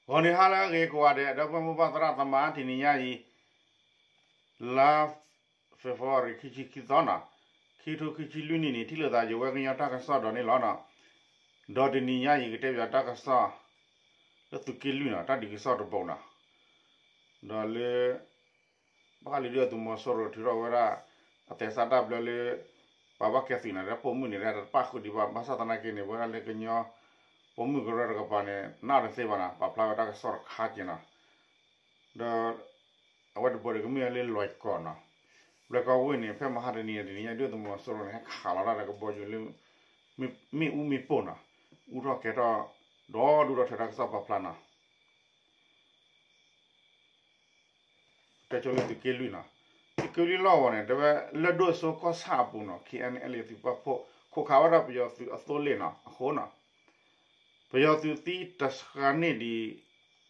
ဂီၤနံၤဟါလၢအဂ့ၤကိးဂၤဒဲး ဒီပုၢ်ဝဲၢ်မိၢ်ပၢ်သရၣ်သမါ တနံၤညါအံၤ လါ February ခံဆံခံသီနီၤ, ခံကထိခံဆံလွံၢ်နံၣ်န့ၣ် ထံၣ်လိာ်သးယဝဲကညီတၢ်ကစီၣ်ဒီးန့ၣ်လီၤနီၤ. ဒီးတနံၤညါအံၤ ကတဲပၠးတၢ်ကစီၣ် လၢသုးက့လွံၢ်နီၤ တၢ်ဒုးကစီၣ်တဘိနီၤ. ဒီးလၢ ဘၣ်ဃးလံာ်ဒုးအသုးမီၤစိရိၤထုးထီၣ်ဝဲဒၣ် အသဲစးတၢ်ဘျၢလၢ ပှၤဘၣ်ကဲသုးနီၤ လၢပိာ်မုၣ်န့ၣ် တပၣ်ဃုာ်ဒံးဘၣ် ဘၣ်ဆၣ်သနာ်က့န့ၣ် ပဝဲဒၣ်လၢကညီ ပိာ်မုၣ်ကရၢတကပၤန့ၣ် နၢ်တသ့ဘၣ်နီၤ ပာ်ဖျါဝဲတၢ်ကစီၣ်တခါက့ၤနီၤ. ဒီး အဝဲတဘိဒီးကမ့ၢ်ဝဲလၢလွဲၢ်ကီၢ်နီၤ, လွဲၢ်ကီၢ်ဝ့ၢ်န့ၣ် ဖဲမဟါတနံၤတနံၤညါ ဒုးအသုးမီၤစိရိၤန့ၣ် ဟဲခးလီၤတၢ်ဒီးကဘီယူၤလၢ မ့ၣ်အူမ့ၣ်ပိၢ်နီၤ, အူထီၣ်ကဲၤထီၣ် ဒီဒူၣ်ဒီထၢတၢ်ကစီၣ်ပာ်ဖျါနီၤ. တဲဆိလၢသုးက့လွံၢ်နီၤ, သုးက့လွံၢ်လီၢ်ဝီၤန့ၣ် တဲဝဲလၢဒိၣ်စိကီၢ်ဆၣ်အပူၤနီၤ KNLA သုးပာ်ဖှိၣ် ခိးခးဝဲဒၣ်ပယီၤသုးအသိလ့ၣ်နီၤ အဃိနီၤ ပယီၤသုးသံတဆှးန့ၢ်ဒံး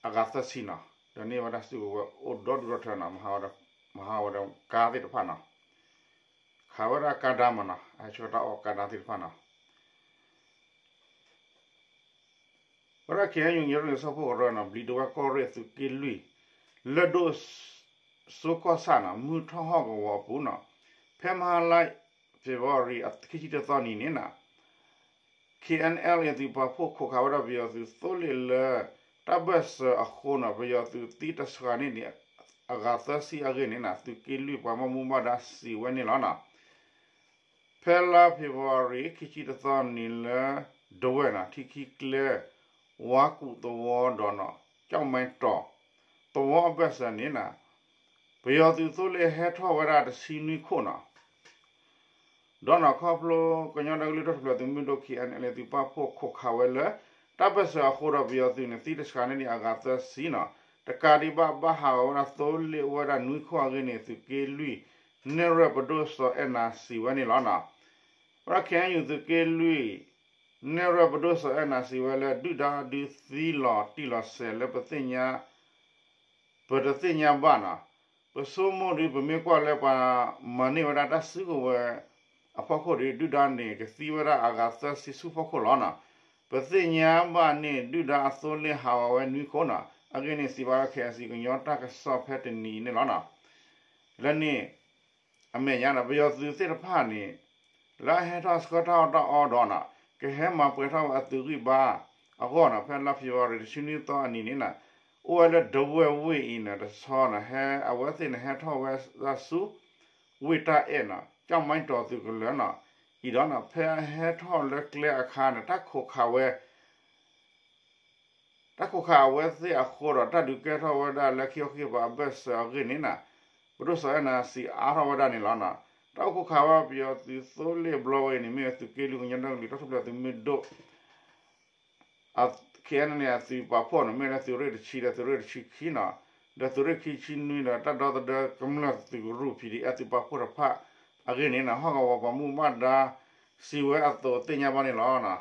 အဂၤသၢဆံနီၤ, ဒီးန့ၢ်ဝဲဒၣ်စုကဝဲၤအိၣ်ဒီဒူၣ်ဒီထၢနီၤ, မဟါဝဲဒီးကါသ့ၣ်တဖၣ်နီၤ, ခးဝဲဒၣ်ကါဒါမးနီၤ, အဟဲဆှၢတၢ်အီၣ်ကါဒါသ့ၣ်တဖၣ်နီၤ. ဝဲဒၣ် KNU ကညီဒီကလုာ်စၢဖှိၣ်ကရၢနီၤ ဘျံးဒဝဲၢ်ကီၢ်ရ့ၣ်သုးက့လွံၢ် လၢဒိၣ်စိကီၢ်ဆၣ်နီၤ မုၢ်ထီၣ်ဟီၣ်ကဝီၤအပူၤနီၤ, ဖဲမဟါလါ February ခံဆံတသီနံၤန့ၣ်နီၤ KNLA သုးပာ်ဖှိၣ်ခိးခးဝဲဒၣ်ပယီၤသုးသိလ့ၣ်လၢ တၢ်ဘၢၣ်စၢၤအဃိနီၤ ပယီၤသုးသံတဆှးန့ၢ်ဒံး အဂၤသၢဆံအဂ့ၢ်န့ၣ်နီၤ သုးက့လွံၢ်ပှၤဘၣ်မူဘၣ်ဒါစံးဝဲန့ၣ်လီၤနီၤ. ဖဲလါ February ခံဆံတသီနံၤလၢ ဒဝဲၢ်နီၤ ထံခံကျဲ ဝါကူၣ်သဝီဒီးနီၤ ကၠီၣ်မဲတီၤ သဝီအဘၢၣ်စၢၤန့ၣ်နီၤ ပယီၤသုးသိလ့ၣ်ဟဲထီၣ်ဝဲဒၣ်တဆံနွံခိၣ်နီၤ ဒီးနီၤခီဖျိကညီဒီကလုာ်တၢ်ထူၣ်ဖျဲးသုးမုၢ်ဒိၣ် KNLA သုးပာ်ဖှိၣ်ခိးခးဝဲလၢ တၢ်ဘၢၣ်စၢၤအဃိဒီးပယီၤသုးန့ၣ် သံတဆှးန့ၢ်ဒံးအဂၤသၢဆံနီၤ တကးဒံးဘၣ် ဘၣ်ဟးဂီၤဝဲဒၣ်သိလ့ၣ်အိၣ်ဝဲဒၣ်နွံခိၣ်အဂ့ၢ်န့ၣ် သုးက့လွံၢ် နဲၣ်ရွဲၣ်ပဒိၣ်စီၤအဲၣ်နၤစံးဝဲန့ၣ်လီၤနီၤ. ဝဲဒၣ် KNU သုးက့လွံၢ် နဲၣ်ရွဲၣ်ပဒိၣ်စီၤအဲၣ်နၤစံးဝဲလၢ ဒုၣ်ဒါဒုးသံလီၤတံၢ်လီၤဆဲးလၢပသ့ၣ်ညါ ပတသ့ၣ်ညါဘၣ်နီၤ. ပဆိကမိၣ်ဒီး ပမ့ၢ်ကွၢ်လၢပှၤမၤန့ၢ်ဝဲဒၣ်တၢ်စုကဝဲၤအဖီခိၣ်ဒီး ဒုၣ်ဒါန့ၣ် ကသံဝဲဒၣ်အဂၤသၢဆံဆူဖီခိၣ်လီၤနီၤ. ပသ့ၣ်ညါဘၣ်န့ၣ် ဒုၣ်ဒါအသိလ့ၣ်ဟးဂီၤဝဲနွံခိၣ်နီၤ အဂ့ၢ်န့ၣ် စံးဘၣ်ဝဲ KIC ကညီတၢ်ကစီၣ်ဖဲတနံၤအံၤန့ၣ်လီၤနီၤ. လၢန့ၣ် အမဲာ်ညါဒီး ပယီၤသုးသ့ၣ်တဖၣ်န့ၣ် လၢအဟဲထီၣ်ဆှၢတၢ်အီၣ်တၢ်အီဒီးနီၤ ကဟဲမၤပှဲၤထီၣ်ဝဲအသုးဂံၢ်ဘါအဂီၢ်နီၤ ဖဲလါ February တဆံနွံသီအနံၤန့ၣ်နီၤ အိၣ်ဝဲလၢဒဝဲၢ်ဝ့ၢ်အံၤန့ၣ် တဆီနီၤ ဟဲအဝဲသ့ၣ်န့ၣ် ဟဲထီၣ်ဝဲဒၣ်ဆူ ဝ့ၢ်တၢ်အဲၣ်နီၤ ကၠီၣ်မဲတီၤသုးကလၢၤနီၤ အံၤဒီးနီၤ ဖဲအဟဲထီၣ်လၢကျဲအခါန့ၣ် တၢ်ခိးခးဝဲ တၢ်ခိးခးအဝဲသ့ၣ်အဃိဒီး တၢ်ဒုးကဲထီၣ်ဝဲဒၣ်လၢခံခီခံကပၤအဘၢၣ်စၢၤအဂ့ၢ်န့ၣ်နီၤ ပဒိၣ်စီၤအဲၣ်နၤစံးအါထီၣ်ဝဲဒၣ်န့ၣ်လီၤနီၤ. တၢ်အိၣ်ခိးခးဝဲပယီၤသုးသိလ့ၣ်ဘျီဝဲအံၤန့ၣ် မ့ၢ်ဝဲသုးက့လွံၢ်ကညီဒီကလုာ်တၢ်ထူၣ်ဖျဲးသုးမုၢ်ဒိၣ် KNLA အသုးပာ်ဖှိၣ်န့ၣ် မ့ၢ်လၢသုးရ့ၣ်တဆံဒီးသုးရ့ၣ်တဆံခံနီၤ ဒီးသုးရ့ၣ်ခံဆံနွံဒီး တၢ်ဒီသဒၢကမျၢၢ်သုးကရူၢ် PDF သုးပာ်ဖှိၣ်တဖၣ်အဂ့ၢ်န့ၣ်နီၤ ဟီၣ်ကဝီၤပှၤမူဘၣ်ဒါစံးဝဲအသိးသ့ၣ်ညါဘၣ်န့ၣ်လီၤနီ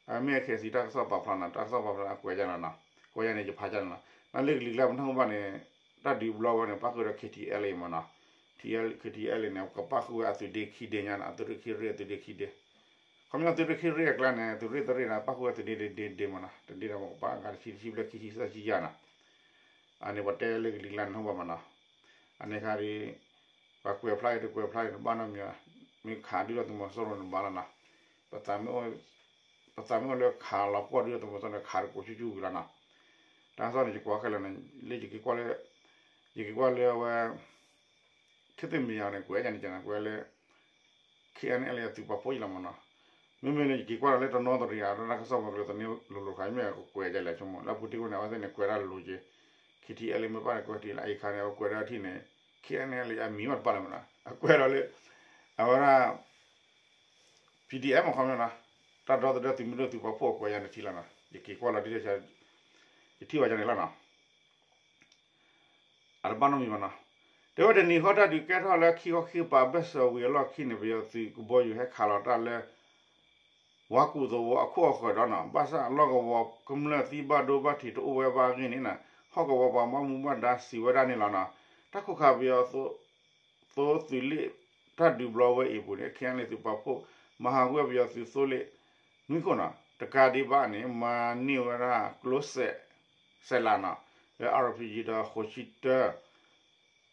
ၤ. မ့ၢ် KIC တၢ်ကစီၣ်ပာ်ဖျါနီၤ တၢ်ကစီၣ်ပာ်ဖျါအကွဲးယါနီၤနီၤ ကွဲးယါန့ၣ် ယဖးယါန့ၣ်လီၤ. နာ်လၢကလံၤကျါပနၢ်ဟူဘၣ်န့ၣ် တၢ်ဒုးဘျီဝဲန့ၣ် ပၣ်ဃုာ်ဒီး KTLA မးနီၤ KTLA န့ၣ် ကပၣ်ဃုာ်ဝဲအသုးဒ့ခံဒ့ညါနီၤ အသုးရ့ၣ်ခံရ့ၣ်အသုးဒ့ခံဒ့ ခီပညီသုးရ့ၣ်ခံရ့ၣ်အကျါန့ၣ် သုးရ့ၣ်တရ့ၣ်န့ၣ် ပၣ်ဃုာ်ဝဲသုးဒ့ဒ့ဒ့မးနီၤ တဒ့ဒီးပကပာ်အဂၤတဆံတဆံဘျဲၣ်ခံဆံသၢဆံယါနီၤ အန့ၣ်ပှၤတဲလၢကလံၤကျါန့ၣ် နၢ်ဟူဘၣ်မးနီၤ အန့ၣ်ခါဒီး ပှၤကွဲးဖျါအံၤတကွဲးဖျါအံၤတဘၣ်နီတမံၤဘၣ် မ့ၢ်ခးဒုၣ်ဒါသုးမီၤစိရိၤန့ၣ်တဘၣ်လီၤနီၤ ပသးမ့ၢ်အိၣ်လၢခးလီၤပှီၢ်ဒုၣ်ဒါသုးမီၤစိရိၤန့ၣ် ခးတကိးဆူၣ်ဆူၣ်ဝံၤလီၤနီၤ တၢ်ကစီၣ်န့ၣ် ယကွၢ်ခဲလၢာ်န့ၣ် လၢယက့ၤကွၢ်လၢ ယက့ၤကွၢ်လၢအဝဲ ခေတ်သစ်မီဒီယာန့ၣ် ကွဲးယါန့ၣ် ကနကွဲးလၢ KNLA အသုးပာ်ဖှိၣ်ယလီၤမးနီၤ မ့မ့ၢ်လၢယက့ၤကွၢ်လီၤလၢတနီသရံၣ်အတၢ်ကစီၣ်မးကလၢၤသန့လိၤလိၤခါ မ့ၢ်ကကွဲးယါလဲၣ်ဆိကမိၣ် လၢပူၤတ့ၢ်ဝဲန့ၣ် အဝဲသ့ၣ်န့ၣ် ကွဲးဒၣ်လိၤက့ၤ KTLA မ့ၢ်ဘၣ်န့ၣ် ကွဲးထံလၢအံၤခါန့ၣ် အဝဲကွဲးဒၣ်ထံၣ်န့ၣ် KNLA အမံၤမးတပာ်လၢၤမးနီၤ အကွဲးလီၤလၢ အဝဲဒၣ် PDF မ့ၢ်ခီမ့ၢ်နီၤ တၢ်ဒီသဒၢသုးမုၢ်ဒိၣ်သုးပာ်ဖှိၣ်အကွဲးယါန့ၣ်ထံလီၤနီၤ ယက့ၤကွၢ်လီၤဒ် ယထံၣ်ဘၣ်ယါန့ၣ်လီၤနီၤ အတဘၣ်နီတမံၤဘၣ်နီၤ တဲဝဲတနံၤဃီတၢ်ဒုးကဲထီၣ်လၢခံခီခံကပၤအဘၢၣ်စၢၤဝံၤအလီၢ်ခံန့ၣ် ပယီၤသုးကဘီယူၤဟဲခးလီၤတၢ်လၢ ဝါကူၣ်သဝီအခိၣ်အဃၢၤဒီးနီၤ ဘၣ်ဆၣ်အလီၢ်ကဝီၤကမျၢၢ်သံဘၣ်ဒိဘၣ်ထံးတအိၣ်ဝဲဘၣ်အဂ့ၢ်န့ၣ်နီၤ ဟီၣ်ကဝီၤပှၤဘၣ်မူဘၣ်ဒါစံးဝဲဒၣ်န့ၣ်လီၤနီၤ တၢ်ခိးခးပယီၤ သိသုးလ့ၣ်တၢ်ဒုးဘျီဝဲအံၤအပူၤန့ၣ် KNLA သုးပာ်ဖှိၣ် မၤဟးဂီၤပယီၤသုးသိလ့ၣ် နွံခိၣ်နီၤ တကးဒံးဘၣ်န့ၣ် မၤန့ၢ်ဝဲဒၣ်ကျိစဲး စဲးလးနီၤ, လၢ အါရပံယံၤ ဒီးဃိးဆံတၢ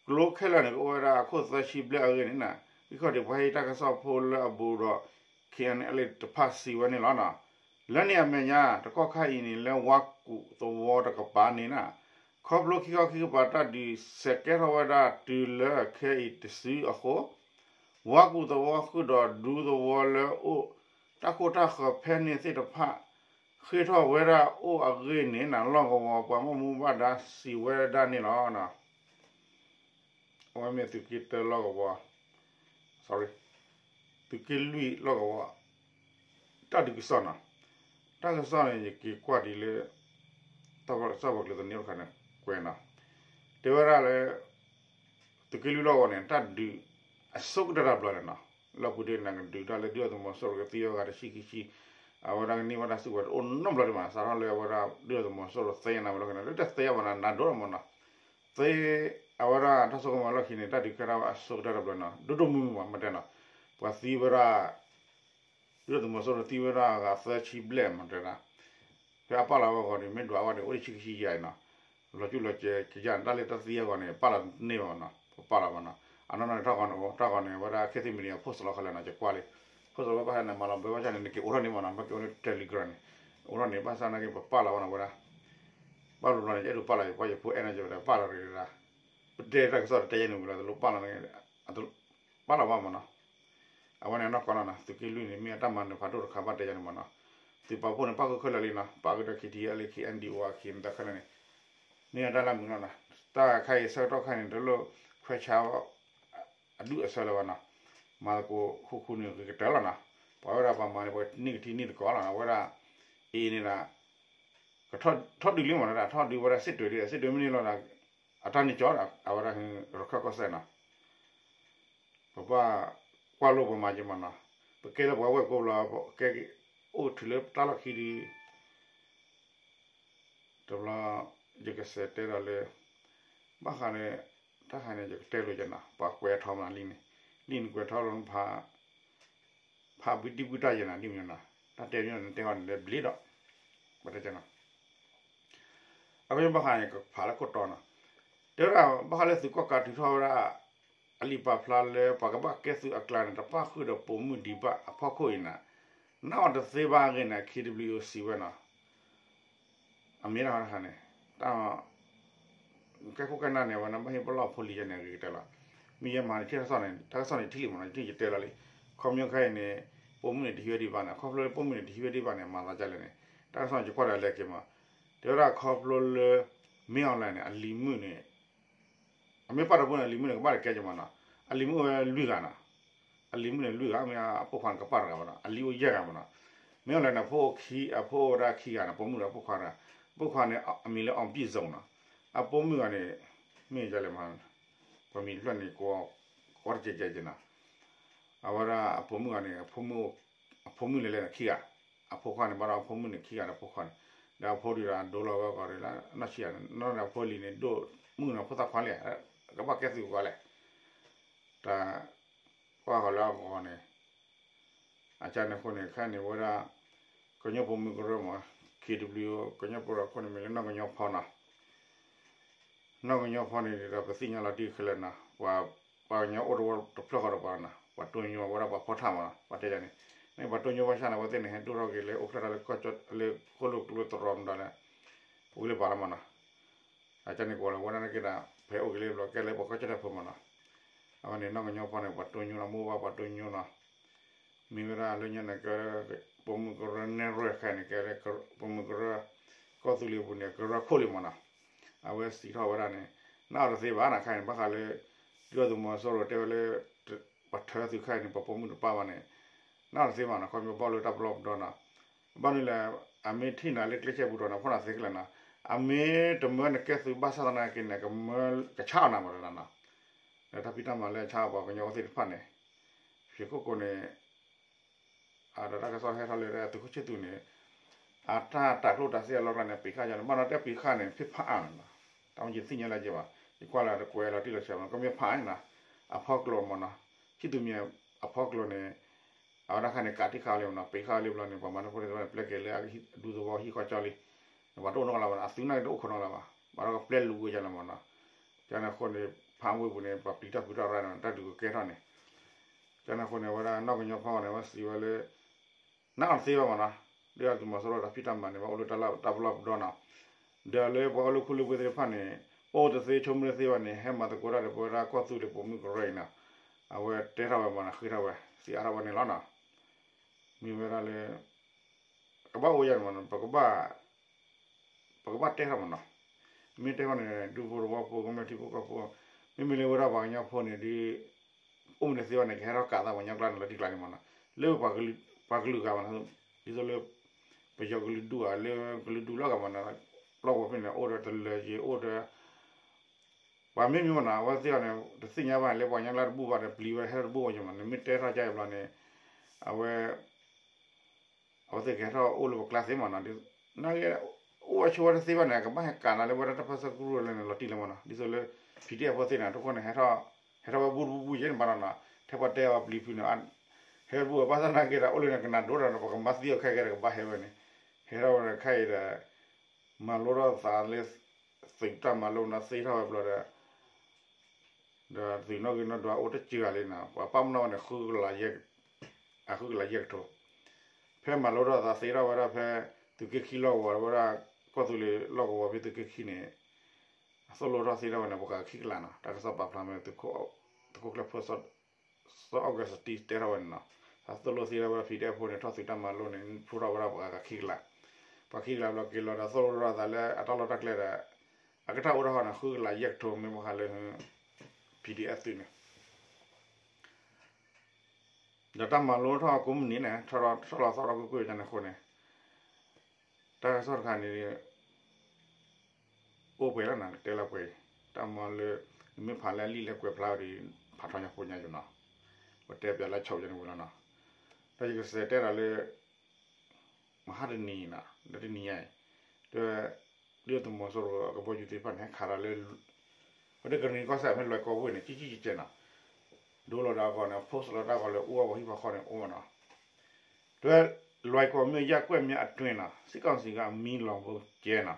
ကျိခဲလၢာ်န့ၣ် ကအိၣ်ဝဲဒၣ်အခိၣ်သၢဆံဘျဲၣ်အဂ့ၢ်န့ၣ်နီၤ, ဟံၣ်ခီၣ်ဒံးပှၤဟဲတၢ်ကစီၣ်ဖိလၢအဘူးဒီး ခ့ၣ်အဲၣ်အဲၣ်လ်တဖၣ်စံးဝဲန့ၣ်လီၤ. လၢန့ၣ်အမဲာ်ညါ တကီၢ်ခါအံၤန့ၣ် လၢဝါကူၣ်သဝီတကပၤန့ၣ်နီၤ, ခီဖျိခံခီခံကပၤတၢ်ဒုးစဲးကဲထီၣ်ဝဲဒၣ်တုၤလၢခဲအံၤတစုအဃိ ဝါကူၣ်သဝီဃုာ်ဒီးဒူသဝီလၢအိၣ်တၢ်ခိၣ်တၢ်ဃၢၤဖဲန့ၣ်သ့ၣ်တဖၣ် ဃ့ၢ်ထီၣ်ဝဲဒၣ်အိၣ်အဂ့ၢ်န့ၣ်နီၤ, လီၢ်ကဝီၤပှၤဘၣ်မူဘၣ်ဒါစံးဝဲဒၣ်န့ၣ်လီၤ. အဝဲမ့ၢ်သုးက့တၢလီၢ်ကဝီၤ, sorry, သုးက့လွံၢ်လီၢ်ကဝီၤ တၢ်ဒုးကစီၣ်နီၤ, တၢ်ကစီၣ်န့ၣ် ယက့ၤကွၢ်ဒ်လၢ တၢ်ကစီၣ်ပှၤကျိာ်သန့တခါန့ၣ် ကွဲးနီၤ, တဲဝဲဒၣ်လၢ သုးက့လွံၢ်လီၢ်ကဝီၤန့ၣ် တၢ်ဒုးအဆိကတၢၢ်တဘျီန့ၣ်နီၤ, လၢပူၤဒ့န့ၣ် ကဒုးတၢ်လၢဒုၣ်ဒါသုးမီၤစိရိၤကသံအဂၤတဆံခံဆံ, အဝဲဒၣ်ကန့ၢ်ဘၣ်တၢ်စုကဝဲၤတအိၣ်နီတဘျီဒံးမး, စးထီၣ်လၢအဝဲဒၣ်ဒုၣ်ဒါသုးမီၤစိရိၤသ့န့ၣ်ဝဲလီၢ်ခံန့ၣ် လၢတၢ်သ့အဘၣ်နီၤ နးဒိၣ်လီၤမးနီၤ, သ့ အဝဲဒၣ်တၢ်ဆိကမိၣ်လီၢ်ခံန့ၣ် တၢ်ဒုးကဲထီၣ်အဆိကတၢၢ်တဘျီနီၤ, ဒိၣ်ဒိၣ်မုၢ်မုၢ်မး မ့ၢ်တဲနီၤ, ပှၤသံဝဲဒၣ် ဒုၣ်ဒါသုးမီၤစိရိၤသံဝဲဒၣ်အဂၤသၢဆံဘျဲၣ်မးတဲဒၣ်, ဖဲအပာ်လီၤဝဲအဂီၢ်န့ၣ် မ့ၢ်ဒွးဝဲန့ၣ် အိၣ်ဒံးဆံခံဆံယဲၢ်နီၤ, လီၤကၠူၣ်လီၤစဲၤကယၢ်န့ၣ် တၢ်လၢတၢ်သံအဂီၢ်န့ၣ် ပာ်လီၤတန့ၢ်ဘၣ်နီၤ, ပပာ်လီၤဘၣ်နီၤ, အနီၢ်နီၢ်န့ၣ် ထီၣ်ဂီၤန့ၣ်အိၣ် ထီၣ်ဂီၤန့ၣ် အဝဲဒၣ် ခဲသ့ၣ်မံၤန့ၣ် အ post လီၤခီလဲၣ်နီၤ ယကွၢ်လံ, post လီၤဘၣ်ဘၣ်ဆၣ်န့ၣ် မၤလီၤဘၢဘၣ်ဆၣ်န့ၣ် နက့ၤအိးထီၣ်န့ၣ်မးနီၤ, မ့ၢ်က့ၤအိၣ်လၢ Telegram န့ၣ်, အိးထီၣ်န့ၣ် ဘၣ်ဆၣ်နာ်က့ ပပာ်လီၤဘၣ်နီၤ ဝဲဒၣ် ဘၣ်ဘျီဘျီန့ၣ် ယအဲၣ်ဒိးပာ်လီၤ ယပှၤယဖိအဲၣ်နီၤ ယဝဲဒၣ်ပာ်လီၤတဂ့ၤဒၣ်, ပတဲတၢ်ကစီၣ်တတဲယဲၢ်န့ၣ်ဝံၤလီၤ တလိၣ်ပာ်လီၤန့ၣ်, ပာ်လီၤဘၣ်မးနီၤ, အဝဲန့ၣ်အနီၢ်ကီၢ်လီၤနီၤ သုးက့လွံၢ်န့ၣ် မ့ၢ်အတၢ်မၤနၢၤဖးဒိၣ်တခါဘၣ်တဲယဲၢ်န့ၣ်မးနီၤ, သုးပာ်ဖှိၣ်န့ၣ် ပာ်ဃုာ်ခဲလၢာ်လံနီၤ ပာ်ဃုာ်ဒီး KTLA KNDO အခံ မတၤခဲလၢာ်န့ၣ်, မ့ၢ်အတၢ်လၢမုာ်လီၤနီၤ, တၢ်ခါအံၤဆၢကတီၢ်ခါန့ၣ် တလိၣ်ခွဲးဆါအဒူၣ်အဆၢလၢၤဘၣ်နီၤ, မၤသကိးဃူဃူန့ၣ်ဂ့ၤကတၢၢ်လီၤနီၤ, ပှၤဝဲဒၣ်ပှၤမၤန့ၣ် ပှၤန့ၢ်ကထံၣ်န့ၢ်သကိးလီၤနီၤ, အဝဲဒၣ် အံၤန့ၣ်ဒၣ် ကထီၣ်ဒုးလံမးနီၤ ထီၣ်ဒုးဝဲဒၣ်စ့ၣ်တွဲၤလံ စ့ၣ်တွဲၤမ့ၢ်န့ၢ်လီၤဒီး အတၢ်န့ၣ်ကၠီဒီး အဝဲဒၣ်ရခၢၣ်ကီၢ်စဲၣ်နီၤ, ပဘၣ်ကွၢ်လိပမၤက့ၤမးနီၤ, ပကဲလၢပှၤဝဲၢ်ကိးဘျီ ကဲအိၣ်ကထုးလၢတၢ်လီၢ်ခံဒုး တဘျီ ယကစးတဲဒီးလၢ ဘၣ်ဃးလၢ တၢ်ခါန့ၣ် ယကတဲလိာ်ကနီၤ ပှၤကွဲးထီၣ်မးလံန့ၣ်, လံန့ၣ်ကွဲးထီၣ်လီၤ ဖးဘံတံၢ်ဘုၣ်တၢ်ယဲၢ်နၤ ဒ်မညီနၤ, တၢ်တဲမညီနၤ တဲဟီန့ၣ်လၢဘျ့ဒီး ပတဲကနီၤ, အဃိဘၣ်ဃးန့ၣ် ကဖးလၢခိၣ်တီနီၤ, တဲဝဲဒၣ် ဘၣ်ဃးလၢသုးကီၣ်ကးထုးထီၣ်ဝဲဒၣ် အလံာ်ပာ်ဖျါလၢပှၤကဘၣ်ကဲသုးအကျါန့ၣ် တပၣ်ဃုာ်ဒီးပိာ်မုၣ်ဒံးဘၣ်အဖီခိၣ်အံၤန့ၣ်, နၢ်အီၤတသ့ဘၣ်အဂ့ၢ်န့ၣ် KWO စံးဝဲနီၤ, အမ့ၢ်တၢ်ဟီတခါန့ၣ် တၢ် ကဲခိၣ်ကဲနၢ်န့ၣ် အဝဲန့ၣ် ဘၣ်ဟ့ၣ်ပလီၢ်ဖိလံၤယဲန့ၣ် အဂ့ၤကတၢၢ်လီၤ. မ့ၢ်ယဲမၤန့ၣ် ထံၣ်တၢ်ကစီၣ်န့ၣ် တၢ်ကစီၣ်န့ၣ်ထံၣ်လံမးနီၤ ယထံၣ်ယတဲလီၤလံ. ခီပညီခဲအံၤန့ၣ် ပိာ်မုၣ်န့ၣ် တဟံးဝဲဒံးဘၣ်န့ၣ် အခီဖျိလၢပိာ်မုၣ်န့ၣ် တဟံးဝဲဒံးဘၣ်န့ၣ် မၤသးဒ်လဲၣ်န့ၣ် တၢ်ကစီၣ်န့ၣ် ယကွၢ်ဒီးလဲၤက့ၤမး တဲဝဲဒၣ်ခီဖျိလၢ မင်းအောင်လှိုင်န့ၣ် အလံၤမုၣ်န့ၣ် အမ့ၢ်ပာ်တဘိန့ၣ် အလံၤမုၣ်န့ၣ် ကဘၣ်တကဲက့ၤမးနီၤ. အလံၤမုၣ်အိၣ်ဝဲလွံၢ်ဂၤနီၤ. အလံၤမုၣ်န့ၣ်လွံၢ်ဂၤ မ့ၢ်အပိာ်ခွါန့ၣ် ကပာ်တဂၤမးနီၤ. အလံၤအိၣ်ယဲၢ်ဂၤမးနီၤ. မ့ၢ်အီၤလဲၣ်န့ၣ် အဖိအိၣ်ခံ အဖိအိၣ်ဝဲဒၣ်ခံဂၤနီၤ. ပိာ်မုၣ်ဒီးအပိာ်ခွါတဂၤ. အပိာ်ခွါန့ၣ် အမံၤလၢ အောင်ပြည့်စုံ နီၤ. အပိာ်မုၣ်ဂၤန့ၣ် မ့ၢ်ယလဲၣ်မး ပှၤမံၤဖျၢၣ်န့ၣ် ကိးတကဲကဲက့ၤနီၤ. အဝဲဒၣ်အပိာ်မုၣ်ဂၤန့ၣ် အဖိမုၣ်လဲၤလဲၣ်န့ၣ် ခံဂၤ. အဖိခွါန့ၣ် ဘၣ်ဒီးအဖိမုၣ်န့ၣ် ခံဂၤဒီးအဖိခွါန့ၣ် ဒီးအဖိဒုးဒီးဒိလီၤဝဲကီးဒီး နီၢ်ဆံးဂၤန့ၣ် နီၢ်ဒီးအဖိလံၤန့ၣ် ဒိၣ်မုၣ်နီၤ ဖိသၣ်ခွါလံ ကဘၣ်ကဲသုးကီးလဲၣ်. တၢ်ကွၢ်ဃီၤလၢအဂီၢ်န့ၣ် အကၢ်န့ၣ်အဃိန့ၣ် ခဲအံၤန့ၣ် ဝဲဒၣ် ကညီပိာ်မုၣ်ကရၢမး KWO ကညီပိာ်မုၣ်ကရၢခိၣ်န့ၣ် မ့ၢ်လၢနီၢ်ကညီဖီနီၤ. နီၢ်ကညီဖီန့ၣ်ဒီး ပသ့ၣ်ညါလီၤတံၢ်ခဲလၢာ်နီၤ ပှၤကညီအိၣ်တဝီတဖျၢၣ်ဃီဒီးပှၤနီၤ ပှၤတိညိဝဲဒၣ်ပှၤဖီထၣ်မးနီၤ ပှၤတဲယၤန့ၣ် န့ၣ်ပှၤတိညိဘၣ်ဆၣ်န့ၣ် အဝဲသ့ၣ်န့ၣ် ဟဲဒိၣ်ထီၣ်က့ၤလၢအိၣ်ဖျဲၣ်ထီၣ်လၢကီၢ်ကၠီၣ်လၢဃိၣ်လိာ်ကျိတရီမတၤလဲၣ် ဝံၤလၢပှၤလီၤမးနီၤ. အကၢ်န့ၣ်ကွၢ်လၢဝဲဒၣ်န့ၣ်က့ၤဒၣ် ဖဲအိၣ်က့ၤလၢဘျီကဲလၢပှၤကီၢ်ကၠီၣ်တဲၣ်ဖိမးနီၤ. အဝဲန့ၣ်နီၢ်ကညီဖီန့ၣ် ပှၤတိညိနီၤ မိၢ်ဘၣ်ပှၤတိညိနီၤ. မ့ၢ်ဝဲဒၣ်လၢညါန့ၣ် ကဲ ပိာ်မုၣ်ကရၢနဲၣ်ရွဲၣ်ခဲအံၤန့ၣ် ကဲလၢ ပိာ်မုၣ်ကရၢ ကီၢ်သူလ့ၤပူၤန့ၣ် ကရၢခိၣ်လံမးနီၤ. အဝဲစံးထီၣ်ဝဲဒၣ်န့ၣ် နအီၤတသ့ဘၣ်နီၤ ခဲအံၤန့ၣ် ဘၣ်ဃးလၢ ဒုၣ်ဒါသုးမီၤစိရိၤတဲဝဲလၢ ပှၤထၢသုးခဲအံၤန့ၣ် ပှၤပိာ်မုၣ်တပာ်ဘၣ်န့ၣ် နအီၤတသ့ဘၣ်နီၤ ခီပညီဘၣ်လၢတၢ်ပလီၢ်ပဒီနီၤ. ဘၣ်မနုၤလဲၣ် အမ့ၢ်ထံၣ်နၤလၢကျဲဆဲပူၤဒီးနၤ ဖီၣ်နၤသ့ကလဲာ်နီၤ. အမ့ၢ်တမၢနကဲသုးဘၣ်ဆၣ်သနာ်က့န့ၣ် ကမၢကဆါအီၤနၤမးတနီၤနီၤ. လၢတၢ်ဖံးတၢ်မၤလၢအဆါပှၤကညီဖိသ့ၣ်တဖၣ်န့ၣ် ယခိၣ်ကိန့ၣ် အတၢ်ကစီၣ်ဟဲထီၣ်လၢသုးခိၣ်ဆံၣ်သူးန့ၣ် အတၢ်တၤကျိၣ်တၤစ့အလီၢ်ကျါန့ၣ် ပံးဃာ်ယၤန့ၣ် ဘၣ်နီၣ်တဲပံးဃာ်န့ၣ် ဖံးဖးအါနီၤ. တၢ်မ့ၢ်ယသ့ၣ်ညါလၢက့ၤဘၣ် ယကွၢ်လၢတကွဲးလီၤတံၢ်လီၤဆဲးမး ကမ့ၢ်ဖးအါနီၤ. အဖီကျိၤမးနီၤ ဆံၣ်သူးမံၤအဖီကျိၤန့ၣ် အဝဲဒၣ်ခါန့ၣ် ကးတံၢ်ဃာ်လံမးနီၤ ပံးဃာ်လံဘျီန့ၣ် ပှၤမၤတၢ်ဖိတၢ်လံၤတဖၣ်န့ၣ် ပျဲက့ၤလၢအဒူသဝီဟံၣ်ဃီကၠီလံ. ပှၤတအိၣ်နီတဂၤလၢၤဘၣ်, အသုးနာ်က့တအိၣ်ခိးနီတဂၤလၢၤဘၣ်, ဘၣ်ဒီးကပျဲလူၤဝဲဒ်လဲၣ်မနီၤ. ကန့ၣ်အဃိန့ၣ် ဖးဝ့ၢ်ပူၤန့ၣ် ပှၤပျံၤတၢ်ဖုးတၢ်ရၤန့ၣ် တၢ်ဒုးကကဲထီၣ်န့ၣ်, ကန့ၣ်အဃိန့ၣ် အဝဲဒၣ်နီၢ်ကညီဖီန့ၣ် အဝဲစံးဝဲလၢ နာ်အီၤတသ့ဘၣ်မနီၤ, ဒုၣ်ဒါသုးမီၤစိရိၤတၢ်ဖံးတၢ်မၤန့ၣ် ဘၣ်အိၣ်လၢတၢ်လီၢ်တၢ်ပလီၢ်ပဒီနီၤ, ဒီးလၢပှၤအိၣ်လၢခူလၢဝ့ၢ်သ့ၣ်တဖၣ်န့ၣ် အိၣ်တသ့ဆိကမိၣ်တသ့ဘၣ်န့ၣ် ဟဲမၤသကိးတၢ်ဒီးပဝဲဒၣ်ကီၢ်သူလ့ၤပိာ်မုၣ်ကရၢအံၤနီၤ, အဝဲတဲထီၣ်ဝဲမနီၤ ဃ့ထီၣ်ဝဲ စံးအါထီၣ်ဝဲန့ၣ်လီၤနီၤ. မ့ၢ်ဝဲဒၣ်လၢ ကဘၣ်အိၣ်ယါန့ၣ်မနီၤ ပကဘၣ် ပကဘၣ်တဲထီၣ်မနီၤ, မ့ၢ်တဲထီၣ်န့ၣ် ဒူဖိသဝီဖိ ကမျၢၢ်ထံဖိကီၢ်ဖိ မ့မ့ၢ်လၢဝဲဒၣ်ပှၤကညီဖိန့ၣ်ဒီး အိၣ်မ့ၢ်တသ့ဘၣ်န့ၣ် ကဟဲထီၣ်ကးသးပှၤကညီကျါန့ၣ် လီၤတံၢ်ကျါန့ၣ်မနီၤ, လၢပှၤကလုာ်ဂၤမနီၤ, ဒ်သိးလၢ ပယီၤကလုာ်ဒူၣ်ဧါ လၢကလုာ်ဒူၣ်လီၤဂၤမနီၤ, လီၢ်ကဝီၤဖဲန့ၣ် အိၣ်ဒီးတလၢၤက့ၤ အိၣ်ဒီး ပှၤမ့ၢ်မ့ၢ်မနီၤ အဝဲသ့ၣ်အီၤန့ၣ် တသ့ၣ်ညါဘၣ်န့ၣ် လၢပှၤကညီလၢတဘူၣ်ဘၣ်ဒီး ပျံၤဝဲဟဲထီၣ်တဘူၣ်ဝဲက့ၤမနီၤ, နမ့ၢ်တဲထီၣ်ကါအံၤဘျီန့ၣ် အဝဲ အဝဲသ့ၣ်ကဟဲထီၣ်အိၣ်လၢပကျါသ့မနီၤ, နာ်က့ အိၣ်ဝဲဆိးဝဲတသ့ဘၣ်န့ၣ် ကဘၣ်ဟဲကးနၤလၢဝဲဒၣ်တၢ်ပၢဆှၢကရူၢ်လၢန့ၣ် လီၤတံၢ်လၢမနီၤ, ဒ်သိးလၢ PDF ဖိသ့ၣ်န့ၣ် တခိၣ်န့ၣ် ဟဲထီၣ်ဝဲဘူၣ်တဘူၣ်ဘူၣ်ယဲန့ၣ်ဘၣ်နီၤ, ထဲပှၤတဲအီၤပျံၤဖုးန့ၣ် ဟဲဘူၣ်ဝဲဘၣ်ဆၣ်နာ်က့ဒီး အိၣ်လၢန့ၣ်ကနၣ်ဒိၣ်ဒီး ပကမၤသံအီၤခဲကဲဒီးကဘၣ်ဟဲဝဲန့ၣ်, ဟဲထီၣ်ဝဲဒီးခဲအံၤဒီး မၤလိထီၣ်သးလၢ သုးတၢ်မၤလိန့ၣ် သ့ထီၣ်ဝဲဘျီဒီး ဒီးသုးနီၣ်ဂံၢ်နီၣ်ဒွးအိၣ်တစှၤလံနီၤ, ပှၤပာ်ပနီၣ်ဝဲန့ၣ် ဃုကလးယဲၢ်, အဃုကလးယဲၢ်ကထိ, ဖဲမၤလိထီၣ်သးသ့ထီၣ်ဝဲဒၣ်ဖဲ သုးက့ခံလီၢ်ကဝီၤဝဲဒၣ် ကီၢ်သူလ့ၤလီၢ်ကဝီၤဖဲသုးက့ခံန့ၣ် အသိၣ်လိထီၣ်သ့ထီၣ်ဝဲန့ၣ် ပှၤကခံကလးနီၤ, တၢ်ကစီၣ်ပာ်ဖျါမ့ၢ် သုးခိၣ်ကျၢၢ်ဖိ စီၤအီကူးစတံတဲထီၣ်ဝဲန့ၣ်နီၤ, တၢ်သိၣ်လိသ့ထီၣ်ဝဲဒၣ် PDF ဖိန့ၣ် ထီၣ်သုးတၢ်မၤလိန့ၣ် ဖျိထီၣ်ဝဲဒၣ်ပှၤကခံကလး, ပှၤခံကလးဘျီက့ၤလီၤဒီးသိၣ်လိထီၣ်သးလၢအတၢ်လီၢ်တၢ်ကျဲဒီး အကတၢၢ်အိၣ်ထီၣ်ဃီန့ၣ် ဃုကလးယဲၢ်ကထိမ့ၢ်ဘၣ်ဃးလၢ PDF သုးန့ၣ် ဒီးတၢ်မၤလိထီၣ်ကိးမုၢ်နံၤန့ၣ် ထီၣ်လီၤသီထီၣ်ကွ့ၢ်ကွ့ၢ်န့ၣ်အဃိန့ၣ် တၢ်ကစီၣ်တခါန့ၣ် အိၣ်ပှဲၤလီၤနီၤ တဲလီၤပှဲၤအံၤ, တၢ်မၤလၢ နမ့ၢ်ဖးလၢအလံာ်လဲၢ်ကွဲးဖျါဝဲဒီး ဖးထီညါဖိညါယိၤနီၤ, ပတဲပၠးလၢဆိးယါန့ၣ်ဝံၤလီၤနီၤ, ဒီးယကစံးတဲဒီးလၢ မဟါတနံၤနီၤ လၢတနံၤညါအံၤ ဒီး ဒုၣ်ဒါသုးမီၤစိရိၤအကဘီယူၤသ့ၣ်တဖၣ်န့ၣ် ဟဲခးဒီးလၢ ဖဲဒၣ်ကရ့ၣ်နံၤကီၢ်စဲၣ်ဖဲလွဲၢ်ကီၢ်ဝ့ၢ်န့ၣ် ကံကံကဲကဲနီၤ, ဒိလီၤဒီးအဂီၢ်န့ၣ် post လီၤတၢ်ဂီၤလၢအိၣ်ဝဲပှၤဟံၣ်ဖိဃီန့ၣ်အိၣ်နီၤ, ဒီးလွဲၢ်ကီၢ်မ့ၢ်ယၢ်ကွဲၢ်မ့ၢ်အတွ့နီၤ စ့ၢ်ကီးစံးကမံလီၤဘိကဲနီၤ,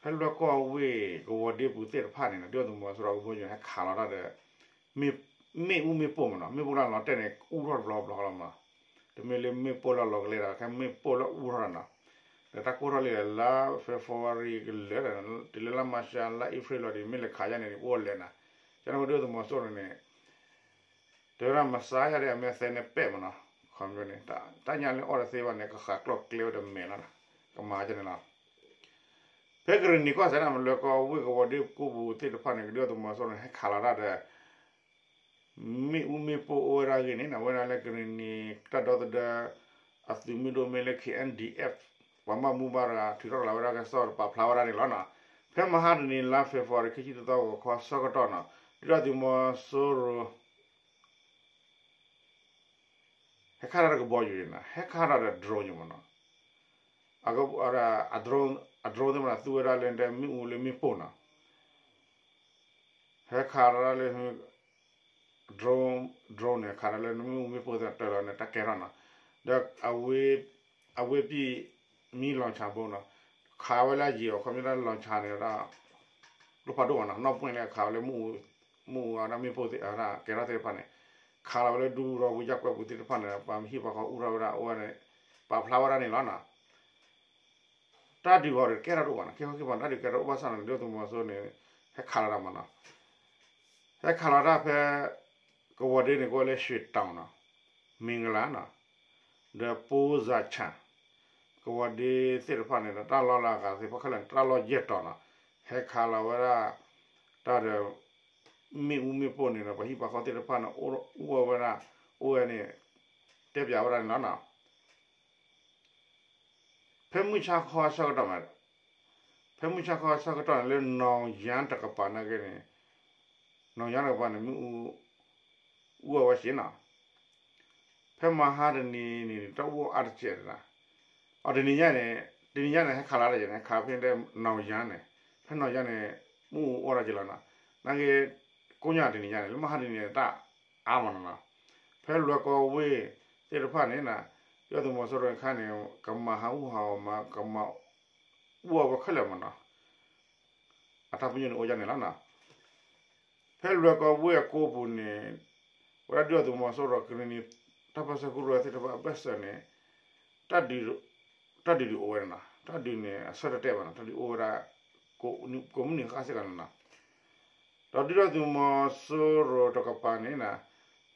ဖဲလွဲၢ်ကီၢ်ဝ့ၢ်ကဝီၤဒ့ပူၤသ့ၣ်တဖၣ်န့ၣ် ဒုၣ်ဒါသုးမီၤစိရိၤအကဘီယူၤန့ၣ် ဟဲခးလီၤတၢ်ဒီး မ့ၣ်အူမ့ၣ်ပိၢ်မနီၤ, မ့ၣ်ပိၢ်လၢလီၤတဲာ်န့ၣ် အူထီၣ်တဘျီဘျီလီၤမနီၤ, တမ့ၢ်လၢမ့ၣ်ပိၢ်လၢလီၤကလဲၤဒီး ခဲမ့ၣ်ပိၢ်လၢအူထီၣ်ဒီးနီၤ, ဒီးတၢ်ကိၢ်ထီၣ်လံဒီး လါ February ကလဲၤဒီး တုၤလၢလါ March လါ April လီၤဒီး မ့ၢ်လဲၤခးယါန့ၣ် အိၣ်လဲၤနီၤ, ကန့ၣ်ဝဲဒုၣ်ဒါသုးမီၤစိရိၤန့ၣ် တဲဝဲဒၣ်မၤစါယါဒီးအမဲာ်သဲန့ၣ်ပဲာ်မနီၤ, ခီဖျိန့ၣ် တၢ်ညါလၢအီၣ်တသ့ဘၣ်န့ၣ် ကဃးကျီၢ်ကျဲဝဲဒီးမဲာ်လီၤနီၤ, ကမၤကန့ၣ်လီၤ. ဖဲကရ့ၣ်နံၤကီၢ်စဲၣ်န့ၣ် လွဲၢ်ကီၢ်ဝ့ၢ်ကဝီၤဒ့ကိပူၤသ့ၣ်တဖၣ်န့ၣ် ဒုၣ်ဒါသုးမီၤစိရိၤန့ၣ် ဟဲခးလီၤတၢ်ဒီး မ့ၣ်အူမ့ၣ်ပိၢ်အိၣ်ဝဲဒၣ်ဂ့ၢ်န့ၣ် အဝဲဒၣ်လၢကရ့ၣ်နံၤတၢ်ဒီသဒၢ အသုးမုၢ်ဒိၣ်မ့ၢ်လၢ K N D F ပှၤဘၣ်မူဘၣ်ဒါ ထုးထီၣ်လီၤဝဲဒၣ်ကစီၣ်ပာ်ဖျါဝဲဒၣ်န့ၣ်လီၤနီၤ. ဖဲမဟါတနံၤလါ February ခံဆံတသီဂီၤခီဆၢကတီၢ်နီၤ ဒုၣ်ဒါသုးမီၤစိရိၤ ဟဲခးတၢ်ဒီးကဘီယူၤန့ၣ်နီၤ, ဟဲခးတၢ်ဒီး drone ယမနီၤ, အ drone အ drone သ့ၣ်မနီၤ သူဝဲဒၣ်လၢမ့ၣ်အူလၢမ့ၣ်ပိၢ်နီၤ, ဟဲခးတၢ်လၢ drone, drone န့ၣ် ခးတၢ်လၢမ့ၣ်အူမ့ၣ်ပိၢ်သ့ၣ်တၢ်လီၤန့ၣ် တၢ်ကဲထီၣ်နီၤ, ဒီး အဝဲ အဝဲပံၣ် မံလီၤဆၣ်ဘိနီၤ, ခးဝဲလၢအယံာ်အခီပညီတၢ်လီၤဆၣ်န့ၣ်ဒီး ကျိဖးဒိၣ်မနီၤ, နီၢ်ပှဲၢ်လၢခးဝဲလၢ မ့ၣ်အူအဝဲဒၣ်မ့ၣ်ပိၢ်သ့ၣ်အဝဲဒၣ်ကဲထီၣ်သ့ၣ်တဖၣ်န့ၣ်, ခးလီၤဝဲလၢဒူရီပူၤယၢ်ကွဲၢ်ပူၤသ့ၣ်တဖၣ်န့ၣ် ပှၤဟံၣ်ပှၤဃီအူထီၣ်ဝဲဒၣ်အိၣ်ဝဲန့ၣ် ပာ်ဖျါဝဲဒၣ်န့ၣ်လီၤနီၤ. တၢ်ဒုးဂီၤဒီးကဲထီၣ်တအိၣ်ဘၣ်နီၤ, ကဲထီၣ်ကဲထီၣ်ဘၣ်နီၤ, တၢ်ဒုးကဲထီၣ်အိၣ်ဘၣ်ဆၣ်န့ၣ် ဒုၣ်ဒါသုးမီၤစိရိၤန့ၣ် ဟဲခးလီၤတၢ်မနီၤ, ဟဲခးလီၤတၢ်ဖဲ ကဝီၤဒ့န့ၣ် ကအိၣ်ဝဲလၢ ရွှေတောင် နီၤ, မင်္ဂလာ နီၤ, ဒီး ပိုးစံချံ ကဝီၤဒ့သ့ၣ်တဖၣ်န့ၣ်ဒီး တၢ်လီၢ်လၢအဂၤသ့ၣ်တဖၣ်ခဲလၢာ်န့ၣ် တၢ်လီၢ်ယဲၢ်တီၤနီၤ, ဟဲခးလီၤဝဲဒၣ် တၢ်ဒီး မ့ၣ်အူမ့ၣ်ပိၢ်န့ၣ်ဒီး ပှၤဟံၣ်ပှၤဃီသ့ၣ်တဖၣ်န့ၣ် အိၣ်ဝဲဒၣ် အိၣ်ဝဲန့ၣ် တဲပၠးဝဲဒၣ်န့ၣ်လီၤနီၤ. ဖဲမုၢ်ဆါခီဆၢကတီၢ်မနီၤ, ဖဲမုၢ်ဆါခီဆၢကတီၢ်န့ၣ် လၢ နောင်ယန်း တကပၤနာ်က့န့ၣ်, နောင်ယန်း တကပၤန့ၣ် မ့ၣ်အူ အူအဝဲစ့ၢ်နီၤ. ဖဲမဟါတနံၤန့ၣ် တၢ်အိၣ်အါတစဲးနီၤ, အတနံၤညါန့ၣ်, တနံၤညါန့ၣ် ဟဲခးလီၤတၢ်ယဲၢ်န့ၣ် ခးဖဲ နောင်ယန်း န့ၣ်, ဖဲ နောင်ယန်း န့ၣ် မ့ၣ်အူအိၣ်ဒၣ်က့ၤလီၤနီၤ. နာ်က့ ကိးညါတနံၤညါန့ၣ် လၢမဟါတနံၤန့ၣ် တၢ်အါမးနီၤနီၤ. ဖဲလွဲၢ်ကီၢ်ဝ့ၢ်သ့ၣ်တဖၣ်န့ၣ်နီၤ, ဒုၣ်ဒါသုးမီၤစိရိၤအခါန့ၣ် ကမၤဟးဂူာ်ဟးဂီၤမး ကမၤ အိၣ်အဝဲခဲလၢာ်မ့ၢ်နီၤ, အတၢ်ပညိၣ်န့ၣ်အိၣ်ဒ်န့ၣ်လီၤနီၤ. ဖဲလွဲၢ်ကီၢ်ဝ့ၢ်အကိးပူၤန့ၣ် ဝဲဒၣ်ဒုၣ်ဒါသုးမီၤစိရိၤကရ့ၣ်နံၤ တၢ်ပၢၢ်ဆၢကရူၢ်သ့ၣ်တဖၣ်အဘၢၣ်စၢၤန့ၣ် တၢ်ဒုး တၢ်ဒုးဒုးအိၣ်ဝဲန့ၣ်နီၤ, တၢ်ဒုးန့ၣ် အဆၢတတဲာ်ဘၣ်နီၤ, တၢ်ဒုးအိၣ်ဝဲဒၣ် ကိးမုၢ်နံၤဃၣ်စ့ၢ်ကီးန့ၣ်နီၤ. ဒီးဒုၣ်ဒါသုးမီၤစိရိၤတကပၤန့ၣ်နီၤ,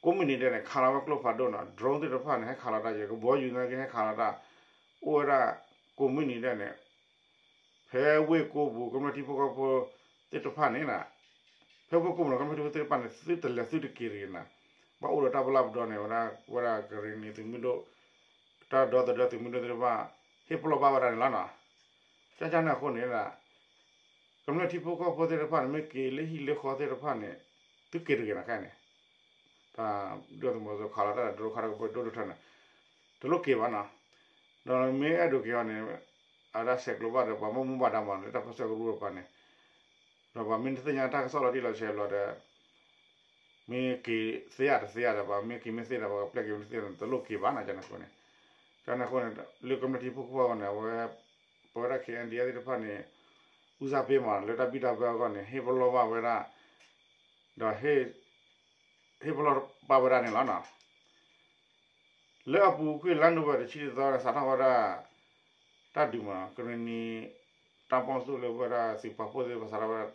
ကိးမုၢ်နံၤဒဲးန့ၣ် ခးလီၤဝဲကျိဖးဒိၣ်နီၤ, drone သ့ၣ်တဖၣ်န့ၣ် ဟဲခးလီၤတၢ်ယဲၢ် ကဘီယူၤနာ်က့ဟဲခးလီၤတၢ်, အိၣ်ဝဲဒၣ် ကိးမုၢ်နံၤဒဲးန့ၣ် ဖဲဝ့ၢ်ကိးပူၤ ကမျၢၢ်ထံဖိကီၢ်ဖိသ့ၣ်တဖၣ်န့ၣ်နီၤ, ဖဲဝ့ၢ်ကိးပူၤနီၤ ကမျၢၢ်ထံဖိသ့ၣ်တဖၣ်န့ၣ် သုတလဲၤသုတက့ၤတဂ့ၤနီၤ, ဘၣ်အိၣ်ဒီးတၢ်ပလၢ်ပဒီန့ၣ် ဝဲဒၣ် ဝဲဒၣ်ကရ့ၣ်နံၤသုးမုၢ်ဒိၣ် တၢ်ဒီသဒၢသုးမုၢ်ဒိၣ်သ့ၣ်တဖၣ် ဟ့ၣ်ပလီၢ်ဘၣ်ဝဲဒၣ်န့ၣ်လီၤနီၤ. ကန့ၣ်အဃိန့ၣ် ကမျၢၢ်ထံဖိကီၢ်ဖိသ့ၣ်တဖၣ်န့ၣ် မ့ၢ်က့ၤလၢဟံၣ်လၢဃီသ့ၣ်တဖၣ်န့ၣ် သုက့ၤတဂ့ၤနီၤခဲအံၤန့ၣ်, တၢ်ဒုၣ်ဒါသုးမီၤစိရိၤခးလီၤတၢ်ဒီး drone ခးဒီးကဘီဒိၣ်ဒိၣ်ထၢန့ၣ် တလိၣ်က့ၤဘၣ်နီၤ. ဒီးမ့ၢ်အဲၣ်ဒိးက့ၤအီၤန့ၣ် အဝဲဒၣ်ဆဲးကျိးဘၣ်ဒီး ပှၤဘၣ်မူဘၣ်ဒါမ့ၢ်နီၤ လၢတၢ်ပၢၢ်ဆၢကရူၢ်တကပၤန့ၣ်, ဒီးပှၤမ့ၢ်တသ့ၣ်ညါတၢ်ကစီၣ်လီၤတံၢ်လီၤဆဲးဘျီဒီး မ့ၢ်က့ၤသ့ဧါတသ့ဧါဒီး ပှၤမ့ၢ်က့ၤမ့ၢ်သ့ဒီး ပှၤကပျဲက့ၤမ့ၢ်သ့ဒီး တလိၣ်က့ၤဘၣ်နီၤ ကန့ၣ်အဃိန့ၣ်, ကန့ၣ်အဃိန့ၣ် လၢကမျၢၢ်ထံဖိကီၢ်ဖိအဂီၢ်န့ၣ် အဝဲ ပဝဲဒၣ် K N D F သ့ၣ်တဖၣ်န့ၣ် ဦးစားပေးမ့ၢ်နီၤ လၢတၢ်ဘံၣ်တၢ်ဘၢအဂီၢ်န့ၣ် ဟ့ၣ်ပလီၢ်ဘၣ်ဝဲဒၣ် ဒီး ဟ့ၣ်ပလီၢ်ဘၣ်ဝဲဒၣ်န့ၣ်လီၤနီၤ. လၢအပူၤကွံာ်လါနိၣ်ဝ့ဘၢၣ်တဆံတသီန့ၣ် စးထီၣ်ဝဲဒၣ် တၢ်ဒုးမ့ၢ်နီၤ ကရ့ၣ်နံၤ တၢ်ပီၣ်သူၣ်လၢဝဲဒၣ်သုးပာ်ဖှိၣ်သ့ၣ်တဖၣ် စးထီၣ်ဝဲဒၣ်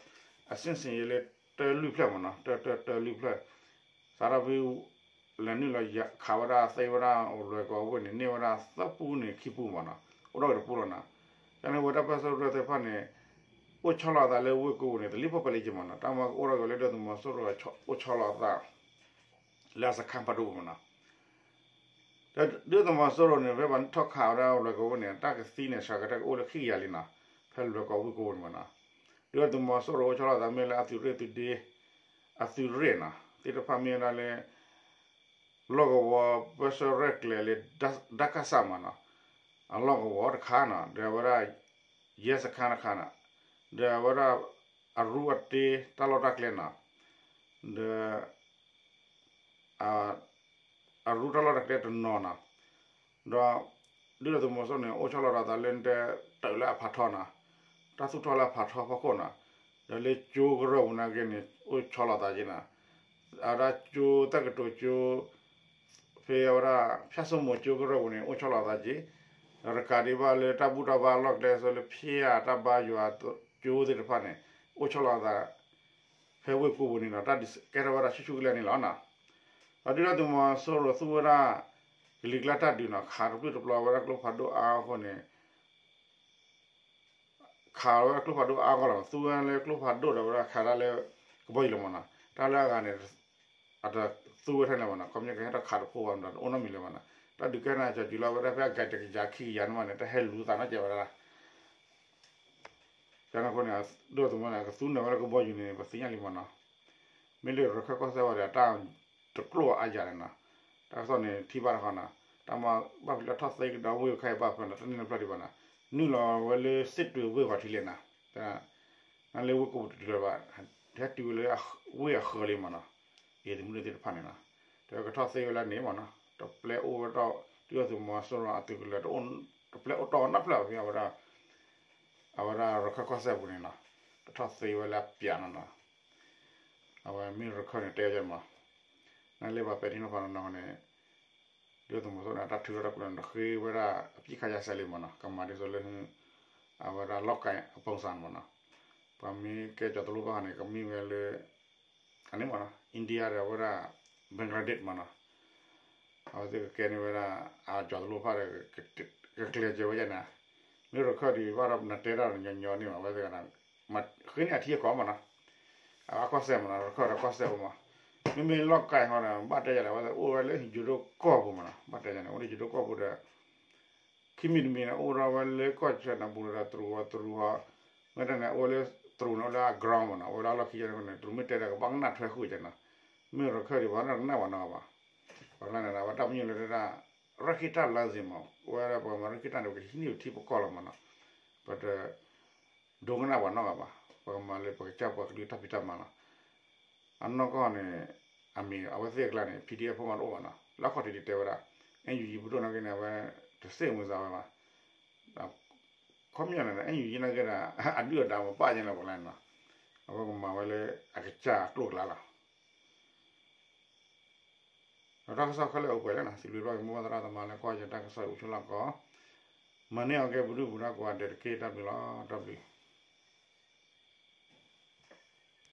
အဆင့်ဆင့်ယဲလၢတၢလွံၢ်ဖျၢၣ်မ့ၢ်နီၤ တၢတၢတၢလွံၢ်ဖျၢၣ် စးထီၣ်ဖဲ လဲၤနုာ်လီၤခးဝဲဒၣ်သ့ဝဲဒၣ်အိၣ်လွဲၢ်ကီၢ်ဝ့ၢ်န့ၣ် န့ၢ်ဝဲဒၣ်သၢပူန့ၣ်ခံပူမ့ၢ်နီၤ အိၣ်ဒီးတပူလီၤနီၤ. ကန့ၣ်ဝဲတၢ်ပၢၢ်ဆၢကရူၢ်သ့ၣ်တဖၣ်န့ၣ် အိၣ်ဆီလီၤအသးလၢဝ့ၢ်ကိးပူၤန့ၣ် တလံၣ်ဖီၣ်ပလံက့မ့ၢ်နီၤ တၢ်မၤကအိၣ်ထီၣ်က့ၤလၢဒုၣ်ဒါသုးမီၤစိရိၤအိၣ်ဆီလီၤအသး လၢအစခါဖးဒိၣ်ပူၤမ့ၢ်နီၤ. ဒီးဒုၣ်ဒါသုးမီၤစိရိၤန့ၣ် ဖဲပှၤထီၣ်ခးဝဲဒၣ်အိၣ်လွဲၢ်ကီၢ်ဝ့ၢ်န့ၣ် တၢ်ကသံန့ၣ် စှၤကတၢၢ်ကအိၣ်လၢခံကယၤလံနီၤ ဖဲလွဲၢ်ကီၢ်ဝ့ၢ်ကိးပူၤန့ၣ်မ့ၢ်နီၤ. ဒုၣ်ဒါသုးမီၤစိရိၤအိၣ်ဆီလီၤအသးမ့ၢ်လၢအသုးရ့ၣ်သုးဒ့ အသုးရ့ၣ်နီၤ သ့ၣ်တဖၣ်မ့ၢ်ဝဲဒၣ်လၢ လီၢ်ကဝီၤပၢဆှၢရဲၣ်ကျဲၤလၢ ဒၢ်ကစၢ်မ့ၢ်နီၤ အလီၢ်ကဝီၤတခါနီၤ ဒီးအဝဲဒၣ် ရဲစခန်းတခါနီၤ ဒီးအဝဲဒၣ် အရူအတ့တၢ်လီၢ်တၢ်ကျဲနီၤ ဒီး အရူတၢ်လီၢ်တၢ်ကျဲတနီၤနီၤ ဒီး ဒုၣ်ဒါသုးမီၤစိရိၤန့ၣ် အိၣ်ဆီလီၤဒီးသးလၢ တၢ်အုးလၢအဖးထီနီၤ တၢ်သူၣ်ထီၣ်လၢအဖးထီဖီခိၣ်နီၤ ဒီးလၢကၠိကရၢၢ်ပူၤနာ်က့န့ၣ် အိၣ်ဆီလီၤသးက့နီၤ အဝဲဒၣ်ကၠိတၢ်ကတိၤကၠိ ဖဲအဝဲဒၣ် ဖၠၣ်စိမိၤကၠိကရၢၢ်ပူၤန့ၣ် အိၣ်ဆီလီၤသးက့ ဒီးတကးဒံးဘၣ်လၢတၢ်ဘူၣ်တၢ်ဘါအလီၢ်ကျဲ ဆိလၢဖဲအတၢ်ဘါယွၤကၠိသ့ၣ်တဖၣ်န့ၣ် အိၣ်ဆီလီၤသး ဖဲဝ့ၢ်ကိးပူၤန့ၣ်နီၤ တၢ်ဒုးကဲထီၣ်ဝဲဒၣ်ဆူၣ်ဆူၣ်ကလဲာ်န့ၣ်လီၤနီၤ. ဒီးဒုၣ်ဒါသုးမီၤစိရိၤသူဝဲဒၣ် ကလံၤကျါတၢ်ဒုးနီၤ ခးတပျုၢ်တပျီၤဝဲဒၣ်ကျိဖးဒိၣ်အါအဃိန့ၣ် ခးဝဲဒၣ်ကျိဖးဒိၣ်အါဂီၢ်လီၤ. သူဝဲလၢကျိဖးဒိၣ်ဒီးဝဲဒၣ်ခးတၢ်လၢ ကဘီယူၤလီၤမ့ၢ်နီၤ. တၢ်လၢအဂၤန့ၣ် အတသူဝဲထဲလဲၣ်မ့ၢ်နီၤ. ခီပညီကဟဲထီၣ်ခးတဖိဝဲမ့ၢ်ဒီး တအိၣ်နီတမံၤလၢၤမ့ၢ်နီၤ. တၢ်ဒုးကဲထီၣ်န့ၣ် ကၠီၤကၠူၤလီၤဝဲဒၣ်ဖဲအဂၤတကယၤခံကယၤန့ၣ်မ့ၢ်န့ၣ် တၢ်ဟဲလူၤသးနီတစဲးဝဲဒၣ် ကန့ၣ်အဃိန့ၣ် ဒုၣ်ဒါသုးမီၤန့ၣ် ကသူန့ၢ်ဝဲလၢကဘီယူၤန့ၣ် ပသ့ၣ်ညါလံမ့ၢ်နီၤ. မ့ၢ်လၢရခၢၣ်ကီၢ်စဲၣ်ဝဲဒီး တၢ်တကျိၣ်အါယၤန့ၣ်နီၤ. တၢ်ကစီၣ်န့ၣ် ထံၣ်ဘၣ်တခီနီၤ. တၢ်မၤဘၣ်ဖဲလၢထီၣ်သ့ကဒီးဝ့ၢ်ခဲအံၤဘၣ်ဖဲနီၤ တန့ၢ်လၢဖျၢၣ်ဒံးဘၣ်နီၤ. နုာ်လီၤဝဲလၢစ့းတွ့ၤဝ့ၢ်ဂီၤထံးလဲၣ်နီၤ. နလၢဝ့ၢ်ကိးပူၤတတုၤလၢၤဘၣ်. ဟဲတုၤဝဲလၢဝ့ၢ်အဃၢၤလံမ့ၢ်နီၤ. ယဲၢ်သုးမုၢ်ဒိၣ်သ့ၣ်တဖၣ်န့ၣ်နီၤ. တဲဝဲကထီၣ်သ့ဝဲလၢန့ၣ်မ့ၢ်နီၤ. တပျဲအိၣ်ဝဲဒီး ဒုၣ်ဒါသုးမီၤစိရိၤအသုးကလၢၤ တပျဲအိၣ်တီၢ်နီတဖျၢၣ်ဖဲအဝဲဒၣ် အဝဲဒၣ်ရခၢၣ်ကီၢ်စဲၣ်ပူၤန့ၣ်နီၤ. ကထီၣ်သ့ဝဲလၢအပျးနီၤနီၤ. အဝဲမ့ၢ်ရခၢၣ်န့ၣ်တဲဝဲမး, နလဲၤဘၣ်ပဲာ်ထံနီၤဖးနီၤနီၤန့ၣ်, ဒုၣ်ဒါသုးမီၤစိရိၤန့ၣ် တၢ်ထုးထီၣ်တၢ်ကူၣ်န့ၣ် နဃ့ဝဲဒၣ်အပစ်ခတ်ရပ်စဲရေးလံမးနီၤ, ကမၤဒ်သိးလၢ အဝဲဒၣ်လီၢ်ကဲအပူၤစၢ်မးနီၤ, ပှၤမ့ၢ်ကဲကၠီၤတလိၣ်ဘၣ်န့ၣ် ကမ့ၢ်ဝဲလၢ အန့ၣ်မးနီၤ India ဒီးအဝဲဒၣ် Bangladesh မးနီၤ, အဝဲသ့ၣ်ကကဲန့ၢ်ဝဲဒၣ် အကၠီၤတလိၣ်ဖၣ်ဒီး ကကျဲၤစၢၤဝဲဒၣ်န့ၣ်, မ့ၢ်ရခၢၣ်ဒံးဘၣ်ဒီးနတဲတၢ်ညီညီန့ၣ်မး အဝဲသ့ၣ် ဃ့န့ၢ်အထံအကီၢ်မးနီၤ, အကီၢ်စဲၣ်မးနီၤ ရခၢၣ်ဒီးကီၢ်စဲၣ်ပူၤမး, မ့မ့ၢ်လီၢ်ကဲဟီဒီး ဘၣ်တဲယၤဒီး အဝဲသ့ၣ်အိၣ်ဝဲလၢယိၤဒိၣ်ကီၢ်ပူၤမးနီၤ, ဘၣ်တဲယၤန့ၣ် အိၣ်လၢယိၤဒိၣ်ကီၢ်ပူၤဒီး ခံမံၤတမံၤန့ၣ် အိၣ်ဒီးဝဲလၢကီၢ်ဆၢနၢ်ပူၤဒီးတရူးဝီတရူးဝီ, မ့ၢ်တၢ်န့ၣ် အိၣ်လၢတရူးန့ၣ် အိၣ်လၢအ ground မးနီၤ, အိၣ်လၢအလီၢ်ခံန့ၣ် တရူးမ့ၢ်တဲဒီးကဘၣ်ကနၣ်ထွဲဃုာ်ကနီၤ, မ့ၢ်ရခၢၣ်ဒံးဘၣ်ဒီးကနၣ်ပှၤနီတဂၤဘၣ်, ပှၤကျါန့ၣ် အဝဲတၢ်ပညိၣ်လၢဒၣ် ရၢၢ်ခ့တၢ်လၢစ့ၢ်မး, အိၣ်ဝဲဒၣ်ပှၤမၤရၢၢ်ခ့တၢ်န့ၣ် ပကဟံးန့ၢ်ပထံပကီၢ်လီၤမးနီၤ, ပတ ဒိကနၣ်ပှၤနီတဂၤဘၣ်, ပကမၤလၢပကစၢ်ပှၤကလုာ်တၢ်ဖံးတၢ်မၤလီၤ. အနီၢ်ကီၢ်န့ၣ် အမ့ၢ်အဝဲသ့ၣ်အကျါန့ၣ် PDF ဖိမးတအိၣ်ဘၣ်နီၤ, လၢအခီၣ်ထံးဒ်တဲဝဲဒၣ် NUG ပဒိၣ်နာ်က့န့ၣ် အဝဲတစ့ၢ်မုာ်စၢ်ဝဲဘၣ်, ဒီး ခီပညီန့ၣ် အဲၣ်ယူၣ်ယံၣ်နာ်က့ဒီး အဒုၣ်အဒါမပာ်ယဲန့ၣ်ပှၤလဲၣ်နီၤ, အဝဲကမၤဝဲလၢအကစၢ်အကျိၣ်အကျါလီၤ. ဒီးတၢ်ကစီၣ်ခဲလၢာ်အိၣ်ပှဲၤလံနီၤ, စံးဘျုးဘၣ်က့ၤမိၢ်ပၢ်သရၣ်သမါလၢကွၢ်ယတၢ်ကစီၣ်အံၤအိၣ်ဆိးလီၢ်ကီး, မၤန့ၢ်အီၤကဲပဒုၣ်ပဒါကိးဂၤဒဲးတက့ၢ်. တၢ်ဘျုးလီၤ, တၢ်ဘျုး.